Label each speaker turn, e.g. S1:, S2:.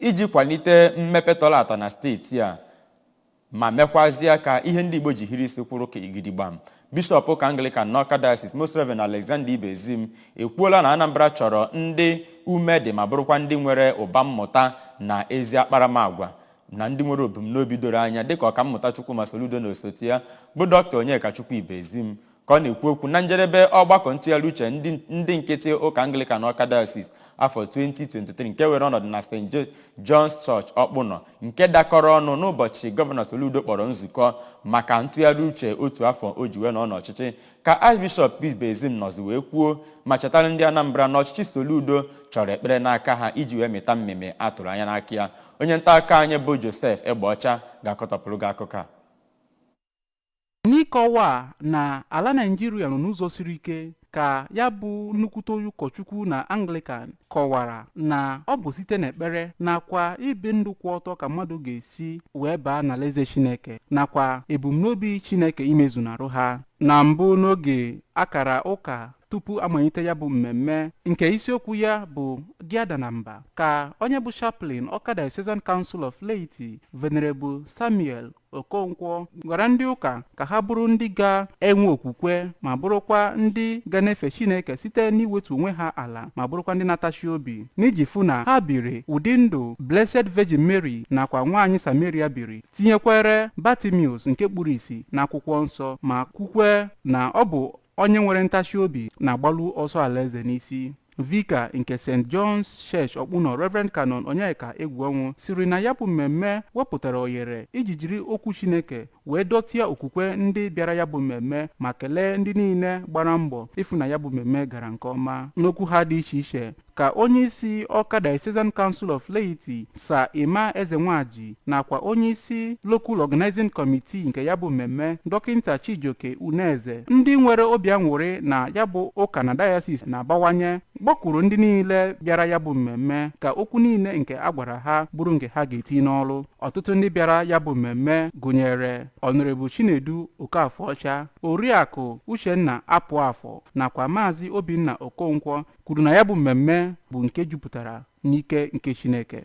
S1: Iji kwalite mmepe tọrọ atọ na steeti a ma mekwazie ka ihe ndị Igbo ji hiri isi kwụrụ ka gidigbam, Bishọp ụka Anglican n'Awka Diocese, Most Reverend Alexander Ibezim, ekwuola na Anambra chọrọ ndị ume dị ma bụrụkwa ndị nwere ụba mmụta na ezi akparamagwa na ndị nwere ebumnobi doro anya, dịka Ọkammụta Chukwuma Soludo na osote ya bụ Dr. Onyekachukwu Ibezim. Ka ọ na-ekwu okwu na njedebe ọgbakọ ntụgharị uche ndị nkịtị ụka Anglican Awka Diocese afọ 2023 nke were ọnọdụ na St. John's Church, Ọkpụnọ, nke dakọrọ ọnụ n'ụbọchị Gọvanọ Soludo kpọrọ nzukọ maka ntụgharị uche otu afọ o ji wee nọ n'ọchịchị, ka Archbishop Ibezim nọzi wee kwuo ma chetara ndị Anambra na ọchịchị Soludo chọrọ ekpere n'aka ha iji wee mịta mmemme a tụrụ anya n'aka ya. Onye nta akụkọ anyị bụ Joseph Egbeọcha ga-akọtọpụrụ gị akụkọ a.
S2: N'ịkọwa na ala Naijiria nọ n'ụzọ siri ike, ka ya bụ nnukwute onye ụkọchukwu na Anglican kọwara na ọ bụ site n'ekpere nakwa ibi ndụ kwụ ọtọ ka mmadụ ga-esi wee baa n'alaeze Chineke nakwa ebumnobi Chineke imezunarụ ha. Na mbụ, n'oge akara ụka tupu amalite ya bụ mmemme nke isiokwu ya bụ "Gị ada na mba", ka onye bụ chaplain Awka Diocesan Council of Laity, Venerable Samuel Okonkwo, gwara ndị ụka ka ha bụrụ ndị ga-enwe okwukwe ma bụrụkwa ndị ga na-efe Chineke site n'iwetu onwe ha ala ma bụrụkwa ndị na-atachi obi n'iji fụ na ha biri ụdị ndụ Blessed Virgin Mary nakwa nwaanyị Samaria biri, tinyekwere Bartimaeus nke kpuru ìsì n'akwụkwọ nsọ, ma kwukwe na ọ bụ onye nwere ntachi obi na-agbalụ ọsọ alaeze n'isi. Vicar nke St. John's Church, Ọkpụnọ, Reverend Canon Onyeka Egwuọnwụ, siri na ya bụ mmemme wepụtara ohere iji jiri okwu Chineke wee dọtịa okwukwe ndị bịara ya bụ mmemme, ma kelee ndị niile gbara mbọ ịfụ na ya bụ mmemme gara nke ọma. N'okwu ha dị iche iche, ka onye isi Awka Diocesan Council of Laity, Sir Emma Ezenwaji, nakwa onye isi Local Organizing Committee nke ya bụ mmemme, Dọkịnta Chijioke Uneze, ndị nwere obi aṅụrị na ya bụ ụka na diocese na-abawanye, kpọkuru ndị niile bịara ya bụ mmemme ka okwu niile nke a gwara ha bụrụ nke ha ga-eti n'ọrụ. Ọtụtụ ndị bịara ya bụ mmemme gụnyere Honorable Chinedu Okafor, Oriakụ Uchenna Apụafọ nakwa Maazị Obinna Okonkwo, kwuru na ya bụ mmemme bụ nke jupụtara n'ike nke Chineke.